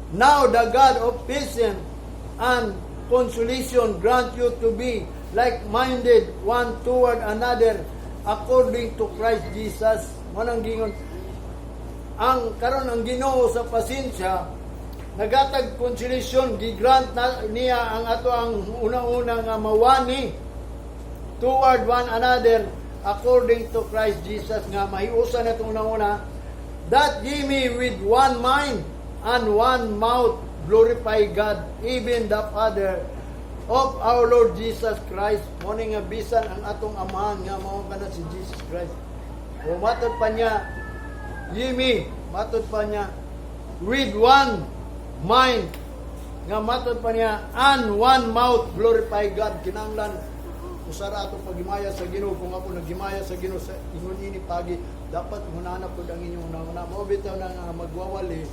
Now the God of peace and consolation grant you to be like-minded one toward another according to Christ Jesus. Mao nang gingon ang karon, ang Ginoo sa pasensya nagatag consolation, gi-grant na niya ang ato ang una-una nga mawani toward one another according to Christ Jesus, nga mahiusa na itong una-una, that ye may with one mind and one mouth glorify God, even the Father of our Lord Jesus Christ. Mo ni nga bisan ang atong amahan nga mao kana si Jesus Christ. O matod pa niya, ye may, matod pa niya, with one mind, nga matod pa niya, and one mouth glorify God. Kinahanglan usara atong paghimaya sa Ginoo. Kung ako naghimaya sa Ginoo sa ingon ini pagi, dapat hunana pud ang inyong una. Mao bitaw na nga magwawali,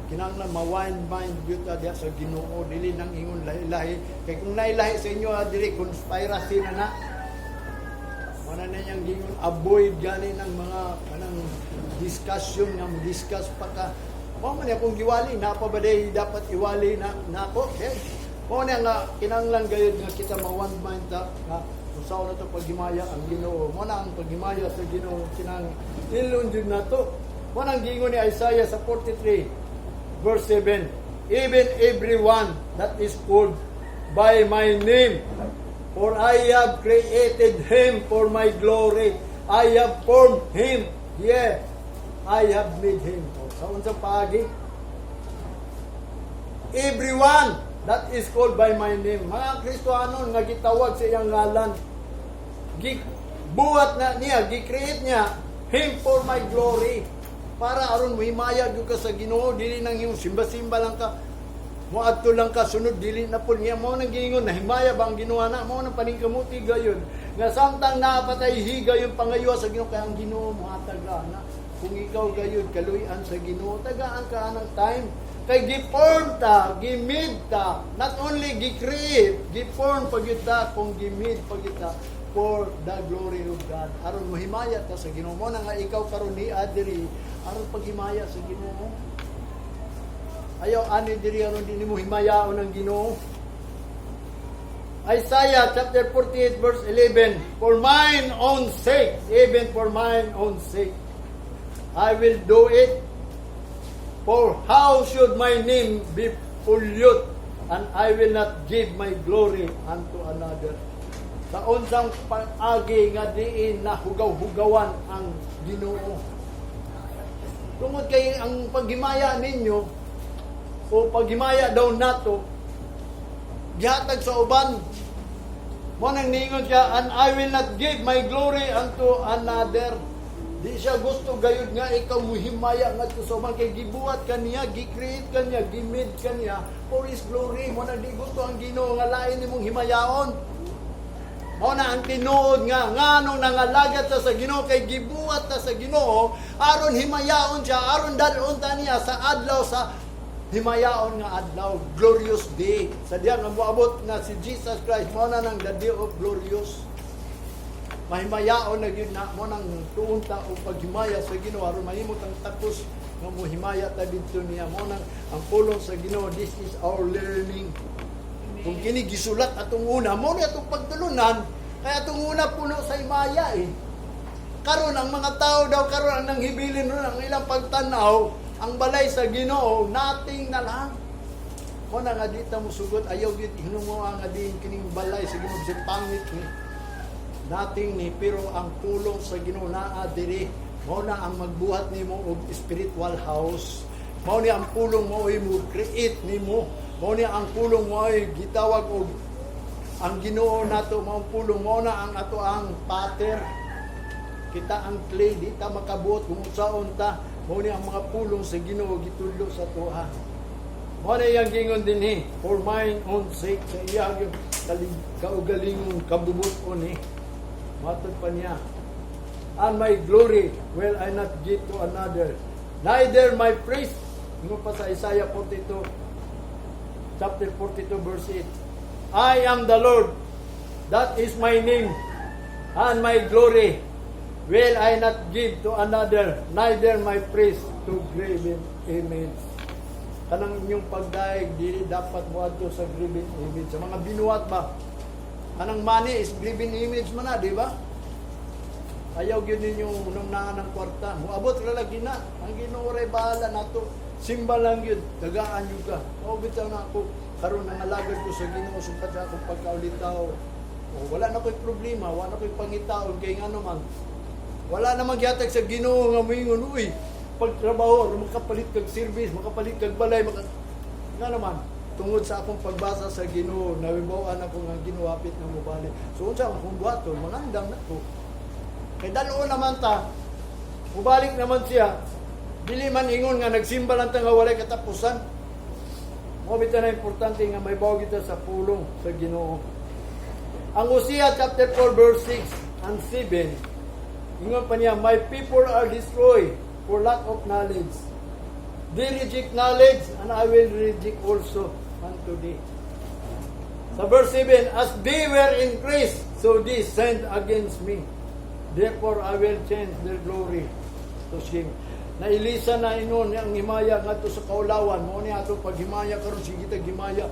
kinahanglan ma-one mind gyud ta diha sa Ginoo, dili nang ingon lahi-lahi, kay kung nailahi sa inyo, dili conspiracy na na. Wala na niyang gingon, avoid gani ng mga kanang discussion nga discuss pa ka. Mao man akong giwali, napa ba day dapat iwali na nako? Okay. Mao na nga kinahanglan gayud nga kita ma one mind ta nga usaw na to paghimaya ang Ginoo. Mao na ang paghimaya sa Ginoo, kinahanglan ilon jud nato. Mao nang gingon ni Isaiah sa 43 verse 7, "Even everyone that is called by my name, for I have created him for my glory. I have formed him. Yeah, I have made him." O, sa unsang paagi? Everyone that is called by my name. Mga Kristohanon nga gitawag sa iyang ngalan. Gibuhat na niya, gi-create niya him for my glory. Para aron mohimaya gyud ka sa Ginoo, dili nang yung simba-simba lang ka. Moadto lang ka, sunod dili na pud niya. Mao nang giingon, nahimaya ba ang Ginoo na? Mao nang paningkamuti gayon. Nga samtang napatay higayon, pangayuha sa Ginoo, kay ang Ginoo mohatag ra na. Kung ikaw gayud kaluy-an sa Ginoo, tagaan ka ng time. Kay gi-form ta, gi-made ta, not only gi-create, gi-form pa gyud ta, kung gi-made pa gyud ta for the glory of God. Aron mohimaya ta sa Ginoo. Mo na nga ikaw karon ni adiri aron paghimaya sa Ginoo. Ayaw ani diri aron di nimo himayaon ang Ginoo. Isaiah chapter 48 verse 11, "For mine own sake, even for mine own sake, I will do it. For how should my name be polluted? And I will not give my glory unto another." Sa unsang pag-agi nga diin na hugaw-hugawan ang Ginoo? Tungod kay ang paghimaya ninyo o paghimaya daw nato gihatag sa uban. Mo nang niingon siya, "And I will not give my glory unto another." Di siya gusto gayud nga ikaw muhimaya ngadto sa uban, kay gibuhat ka niya, gi-create ka niya, gi-made ka niya for His glory. Mo nang di gusto ang Ginoo nga lain nimong himayaon. Mao na ang tinuod nga nganong nangalagat ta sa Ginoo, kay gibuhat ta sa Ginoo aron himayaon siya, aron dal-on ta niya sa adlaw sa himayaon nga adlaw, glorious day. Sa diya nga moabot nga si Jesus Christ, mao na nang the day of glorious. Mahimayaon na gyud na. Mo nang tuon ta og paghimaya sa Ginoo aron mahimo tang takos nga mohimaya ta didto niya. Mo nang ang pulong sa Ginoo, this is our learning. Kung kini gisulat atong una, mo ni atong pagtulunan, kaya atong una puno sa himaya eh. Karon ang mga tao daw karon ang nanghibilin ron ang ilang pagtanaw, ang balay sa Ginoo, nothing na lang. Mo na nga di ta mo sugot, ayaw gyud hinungo nga diin kining balay sa Ginoo bisag pangit ni. Nothing ni, pero ang pulong sa Ginoo naa diri. Mao na ang magbuhat nimo og spiritual house. Mao ni ang pulong mo ay mo create nimo. Mao ni ang pulong mo ay gitawag og ang Ginoo nato, mao ang pulong, mao na ang ato ang pater. Kita ang clay, di ta makabuot kung unsaon ta. Mao ni ang mga pulong sa Ginoo gitudlo sa tuha. Mao na iyang gingon dinhi, for mine own sake, sa iyang kaugalingon kabubut-on ni. Matod pa niya, "And my glory will I not give to another, neither my praise." Ingon pa sa Isaiah 42, chapter 42, verse 8, "I am the Lord, that is my name, and my glory will I not give to another, neither my praise to graven image." Kanang inyong pagdayeg, dili dapat moadto sa graven image. Sa mga binuhat ba? Kanang money is graven image man na, di ba? Ayaw gyud ninyo unang ng kwarta. Muabot ra lagi na. Ang Ginoo ray bahala nato. Simba lang gyud, tagaan gyud ka. Mao bitaw na ako karon nangalagad ko sa Ginoo sumpat sa akong pagkaulitaw. O, wala na ko'y problema, wala na ko'y pangitaon kay ngano man, wala namang gihatag sa Ginoo nga moingon, "Uy, pagtrabaho, makapalit kag service, makapalit kag balay," maka nga naman, tungod sa akong pagbasa sa Ginoo, nahibaw-an ako nga Ginoo hapit na mobalik. So unsa akong buhaton, mangandam na ko. Kay dalo naman ta, mubalik naman siya. Dili man ingon nga nagsimba lang ta nga walay katapusan. Mao bitaw na importante nga mahibaw kita sa pulong sa Ginoo. Ang Hosea chapter 4 verse 6 and 7, ingon pa niya, "My people are destroyed for lack of knowledge. They reject knowledge, and I will reject also unto thee." Sa verse 7, "As they were increased, so they sinned against me. Therefore, I will change their glory to shame." Nailisa na ingon ang himaya ngadto sa kaulawan. Mao ni atong paghimaya karon, sige ta himaya.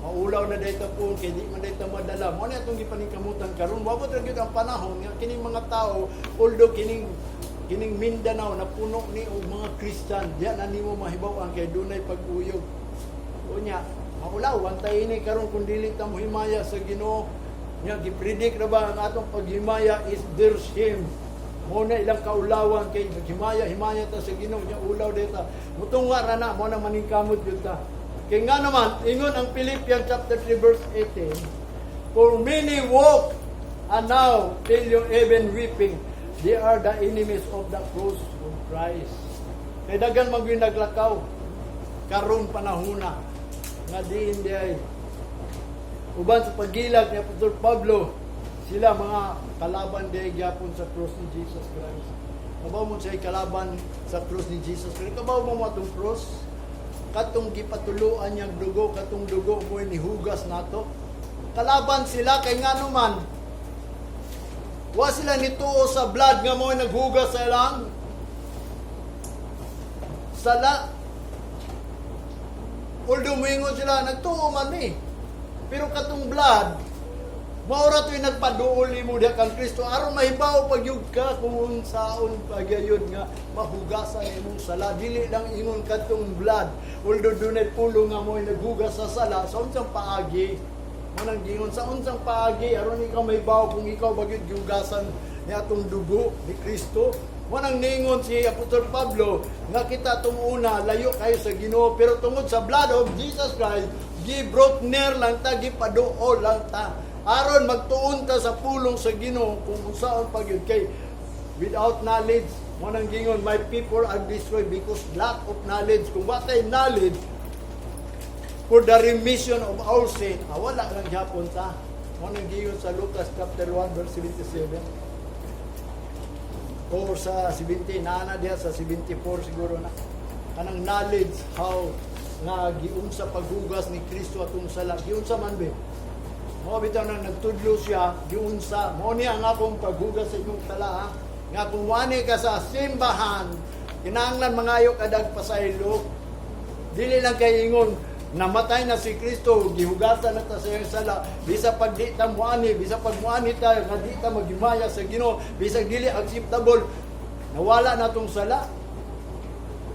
Maulaw na dayta po kay di man dayta madala. Mao ni atong gipaningkamutan karon. Wabot ra gyud ang panahon nga kining mga tao, although kining Mindanao napuno ni og mga Christian, diya na nimo mahibaw-an kay dunay pag-uyog. Unya, maulaw ta ini karon kung dili ta mohimaya sa Ginoo. Nya gipredict na ba ang atong paghimaya is their shame. Mo na ilang kaulawan kay naghimaya himaya ta sa Ginoo, nya ulaw dita. Mutunga ra na, mo na maningkamot gyud ta. Kay nga naman, ingon ang Philippians chapter 3 verse 18, "For many walk and now tell you even weeping, they are the enemies of the cross of Christ." Kay daghan man gyud naglakaw karon panahona nga diin di ay uban sa paggilag ni Apostol Pablo, sila mga kalaban di gyapon sa cross ni Jesus Christ. Kabaw mo siya kalaban sa cross ni Jesus Christ. Kabaw mo mo atong cross? Katong gipatuluan niyang dugo, katong dugo mo nihugas nato. Kalaban sila kay ngano man, wa sila nituo sa blood nga mo naghugas sa ilang sala. Although moingon sila, nagtuo man ni. Pero katong blood, maura to'y nagpaduol nimo diha kang Kristo aron mahibaw pagyud ka kung unsaon pagyayod nga mahugasan imong sala. Dili lang ingon katong blood. Although dunay pulong nga mo'y naghugas sa sala, sa unsang paagi? Mo nang gingon sa unsang paagi aron ikaw mahibaw kung ikaw bagyod gihugasan ni atong dugo ni Kristo. Mo nang ningon si Apostol Pablo nga kita tong una layo kayo sa Ginoo, pero tungod sa blood of Jesus Christ, gi brought near lang ta, gipaduol lang ta. Aron magtuon ta sa pulong sa Ginoo kung unsaon pa gyud, kay without knowledge, mo nang gingon, "My people are destroyed because lack of knowledge." Kung wa tay knowledge for the remission of our sin, wala lang gyapon ta. Mo nang gingon sa Lucas chapter 1 verse 77 or sa 70 na diha sa 74 siguro na, kanang knowledge how nga giunsa paghugas ni Kristo atong sala. Giunsa man be? Mao bitaw nang nagtudlo siya, giunsa mo niya ang akong paghugas sa inyong sala, ha? Nga kung wani ka sa simbahan, kinahanglan mangayo kadag pasaylo. Dili lang kay ingon namatay na si Kristo, gihugasan na ta sa iyang sala, bisa pag di ta muani, bisa pag muani ta nga di ta maghimaya sa Ginoo, bisag dili acceptable, nawala na tong sala.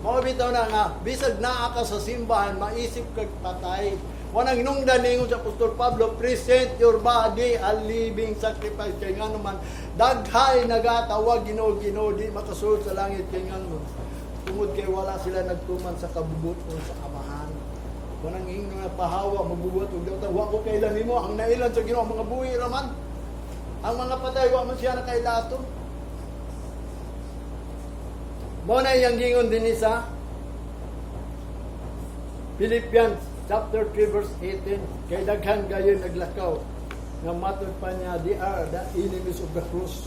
Mao bitaw na nga bisag naa ka sa simbahan, maisip kag patay. Mao nang hinungdan ningon sa Apostol Pablo, "Present your body a living sacrifice." Kay nga naman, daghay nagatawag "Ginoo, Ginoo," di makasulod sa langit, kay nga naman, tungod kay wala sila nagtuman sa kabubuton sa Amahan. Mao nang ingon nga pahawa, magbubuhat og dawatan. Wa ko kaila nimo. Ang nailan sa Ginoo, mga buhi ra man. Ang mga patay, wa man siya nakaila ato. Mao na iyang gingon din sa Philippians chapter 3 verse 18, kay daghan gayon naglakaw nga matod pa niya, they are the enemies of the cross.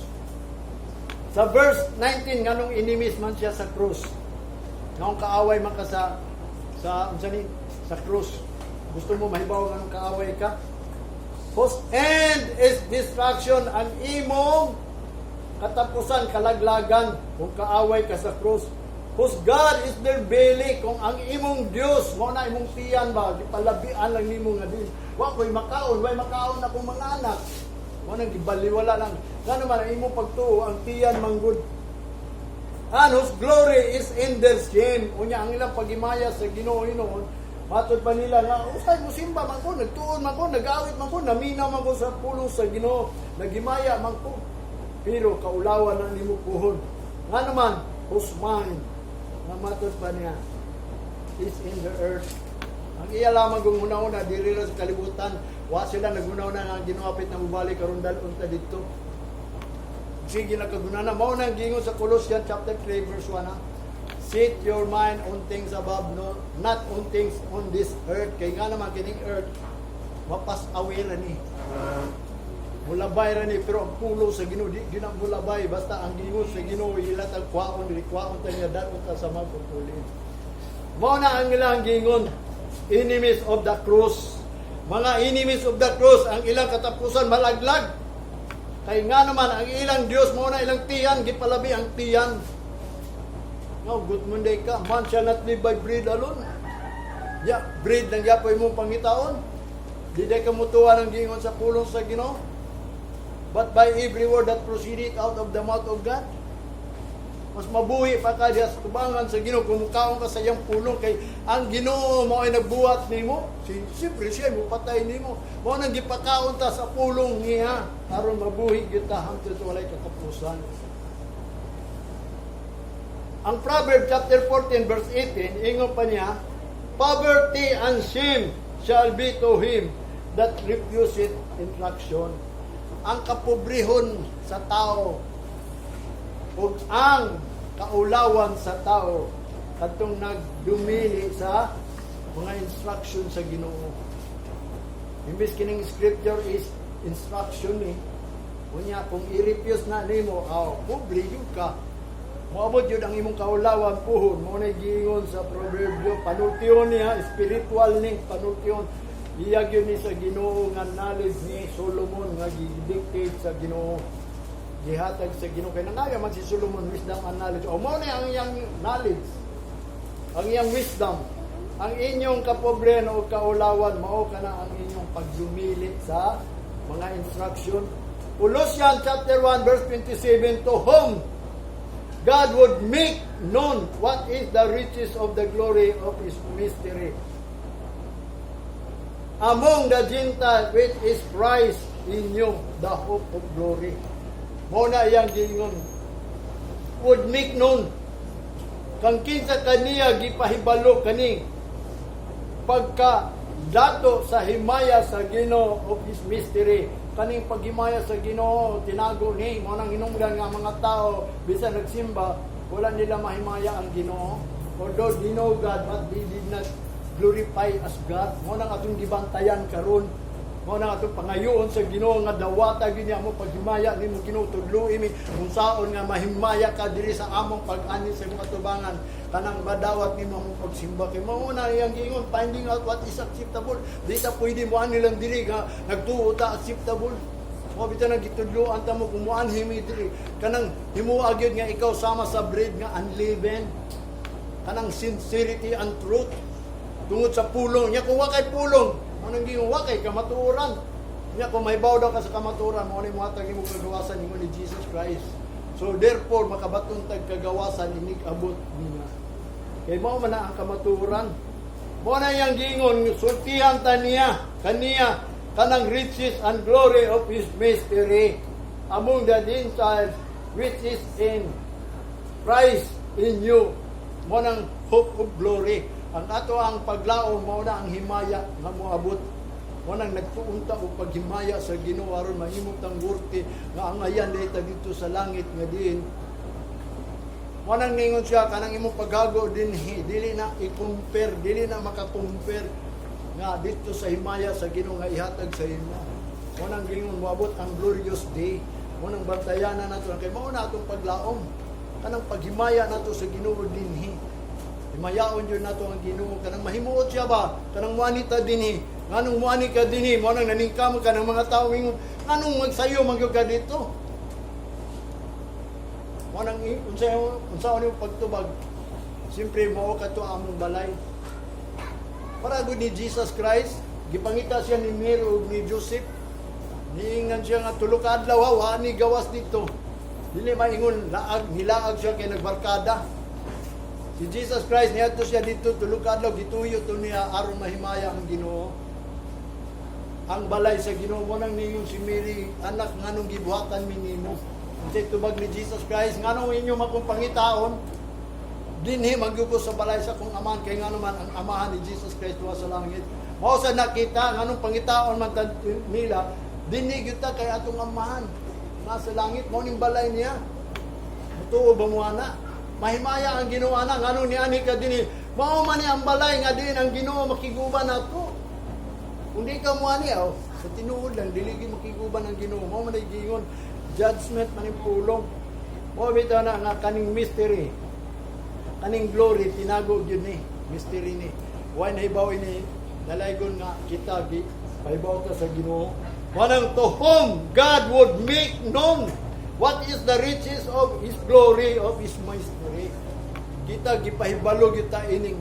Sa verse 19, nganong enemies man siya sa cross? Nganong kaaway man ka sa unsa ni, sa cross? Gusto mo mahibaw nganong kaaway ka? Whose end is destruction, ang imong katapusan kalaglagan kung kaaway ka sa cross. Whose God is their belly, kung ang imong Dios mao na imong tiyan ba, gipalabian lang nimo nga din. Wa ko'y makaon, way makaon akong mga anak. Mao nang gibaliwala lang. Ngano man ang imong pagtuo, ang tiyan manggod. And whose glory is in their shame. Unya ang ilang pagimaya sa Ginoo hinuon, matod pa nila nga usay mo simba man ko, nagtuon man ko, nag-awit man ko, naminaw man ko sa pulong sa Ginoo, nagimaya man ko. Pero kaulawan ang nimo puhon. Nga naman, whose mind, nga matod pa niya, is in the earth. Ang iya lamang kung una-una, diri lang sa kalibutan, wa sila naguna-una nga ang Ginoo hapit na mubalik karon dal-on ta didto. Sige na kagunana. Mao na ang gingon sa Colossians chapter 3 verse 1 ha. "Set your mind on things above, no, not on things on this earth." Kay nga naman kining earth, mapas away ra ni. Mulabay ra ni, pero ang pulong sa Ginoo di gyud na mulabay, basta ang gingon sa Ginoo ilatag kwaon dili kwaon ta niya, dal-on ta sa magpupulin. Mao na ang ilang gingon, enemies of the cross. Mga enemies of the cross, ang ilang katapusan malaglag. Kay nga naman ang ilang Dios mao na ilang tiyan, gipalabi ang tiyan. No, good Monday ka. "Man shall not live by bread alone." Ya, bread lang gyapoy mong pangitaon. Di day ka mutuwa ng gingon sa pulong sa Ginoo. "But by every word that proceeded out of the mouth of God." Mas mabuhi pa ka diya sa tubangan sa Ginoo kung mukaon ka sa iyang pulong, kay ang Ginoo mao ay nagbuhat nimo. Siyempre siya mo patay nimo. Mao nang gipakaon ta sa pulong niya aron mabuhi kita hangtod walay katapusan. Ang Proverbs chapter 14 verse 18, ingon pa niya, "Poverty and shame shall be to him that refuseth instruction." Ang kapobrehon sa tao ug ang kaulawan sa tao kadtong nagdumili sa mga instruction sa Ginoo. Imbis kining scripture is instruction ni. Unya kung i-refuse na nimo, aw, pobre gyud ka. Moabot yun ang imong kaulawan puhon. Mao na giingon sa Proverbio, panultion niya, spiritual ning panultion. Iyag yun ni sa Ginoo nga knowledge ni Solomon nga gi-dictate sa Ginoo. Gihatag sa Ginoo kay nangaya man si Solomon wisdom and knowledge. O mao na ang iyang knowledge. Ang iyang wisdom. Ang inyong kapobrehan o kaulawan, mao kana ang inyong pagdumilit sa mga instruction. Colossians chapter 1 verse 27, to whom God would make known what is the riches of the glory of His mystery among the Gentiles, which is Christ in you, the hope of glory. Mao na iyang giingon. Would make known. Kang kinsa kaniya gipahibalo kani pagka dato sa himaya sa Ginoo of His mystery, kaning paghimaya sa Ginoo tinago ni. Mao nang hinungdan nga mga tao bisan nagsimba, wala nila mahimaya ang Ginoo. Although they know God, but they did not glorify as God. Mao nang atong gibantayan karon, mao nang atong pangayoon sa Ginoo nga dawata gyud niya mo paghimaya nimo. Ginoo, tudloi mi kung saon nga mahimaya ka diri sa among pag-ani sa imong atubangan, kanang madawat nimo among pagsimba, kay mao na iyang giingon, finding out what is acceptable. Di ta pwede mo ani lang diri nga nagtuo ta acceptable. Mao bitaw nang gitudloan ta mo kung moanhi mi diri, kanang himoa gyud nga ikaw sama sa bread nga unleavened, kanang sincerity and truth tungod sa pulong niya. Kung wa kay pulong, mao nang giingon, wa kay kamatuoran niya. Kung mahibaw daw ka sa kamatuoran, mao ni mohatag nimo kagawasan nimo ni Jesus Christ. So therefore makabaton tag kagawasan inig abot niya, kay mao man na ang kamatuoran. Mo na iyang gingon, sultihan ta niya, kaniya, kanang riches and glory of His mystery among the Gentiles, which is in Christ in you. Mo nang hope of glory. Ang ato ang paglaom, mao na ang himaya nga moabot. Mo nang nagtuon ta og paghimaya sa Ginoo aron mahimo tang worthy nga angayan diay ta dito sa langit nga diin. Mo nang ningon siya, kanang imong paghago dinhi, dili na i-compare, dili na maka-compare nga dito sa himaya sa Ginoo nga ihatag sa imo. Mo nang gingon, moabot ang glorious day. Mo nang bantayanan nato kay mao na atong paglaom. Kanang paghimaya nato sa Ginoo dinhi. Himayaon jud nato ang Ginoo, kanang mahimuot siya ba, kanang muani ta dinhi. Nganong muani ka dinhi? Mo nang naningkamot ka ng mga tao, ingon, nganong magsayo man gyud ka dito? Mo nang unsa unsa ni pagtubag? Siyempre, mao kato among balay. Para gud ni Jesus Christ, gipangita siya ni Mary ug ni Joseph. Niingan siya nga 3 ka adlaw, wa ni gawas dito. Dili maingon laag, nilaag siya kay nagbarkada. Si Jesus Christ, niadto siya dito 3 ka adlaw, gituyo to niya aron mahimaya ang Ginoo. Ang balay sa Ginoo. Mo nang ningon si Mary, "Anak, nganong gibuhatan mi nimo?" Unsay tubag ni Jesus Christ? "Nganong inyo man kong pangitaon? Dinhi man gyud ko sa balay sa akong Amahan," kay ngano man, ang Amahan ni Jesus Christ duha sa langit. Mao sa nakita, nganong pangitaon man ta nila, dinhi gyud ta kay atong Amahan nasa langit, mao ning balay niya. Mutuo ba mo ana? Mahimaya ang Ginoo ana, nganong niani ka dinhi? Mao man ni ang balay nga diin ang Ginoo makiguban nato. Kung di ka mo ani, oh, sa tinuod lang, dili gyud makiguban ang Ginoo. Mao man ay giingon, judgment man yung pulong. Mao bitaw na nga kaning mystery, kaning glory, tinago gyud ni, mystery ni. Why nahibaw ini, dalaygon nga kita, gi, pahibaw ta sa Ginoo. Manang to whom God would make known what is the riches of His glory of His mystery. Kita gipahibalo kita ining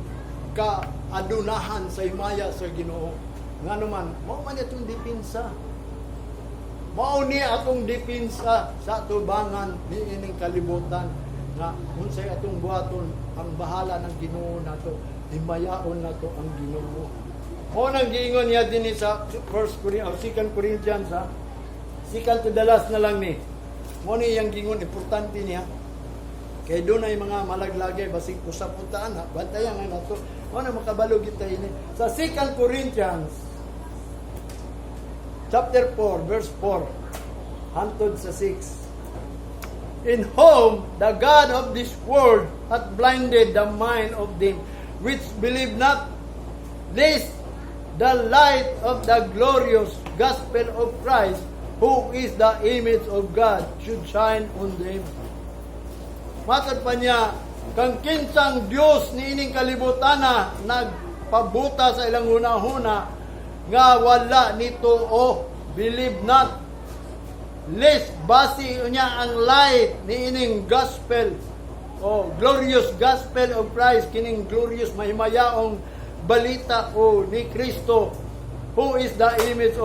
kaadunahan sa himaya sa Ginoo. Ngano man, mao man itong depensa. Mao ni atong depensa sa tubangan ni ining kalibutan nga unsay atong buhaton, ang bahala ng Ginoo nato, himayaon nato ang Ginoo. Mao nang giingon niya dinhi sa First Corinthians or Second Corinthians, ha. Second to the last na lang ni. Mao ni iyang giingon, importante niya. Kay doon ay mga malaglagay, basig usap utaan ha, bantayan nga nato. Mao na makabalo kita ini. Sa Second Corinthians chapter 4 verse 4 hantod sa 6. "In whom the God of this world hath blinded the mind of them which believe not, lest the light of the glorious gospel of Christ, who is the image of God, should shine on them." Matod pa niya, kang kinsang Dios niining kalibutana nagpabuta sa ilang hunahuna nga wala nito o believe not, lest basi niya ang light niining gospel o glorious gospel of Christ, kining glorious mahimayaong balita o ni Kristo, who is the image of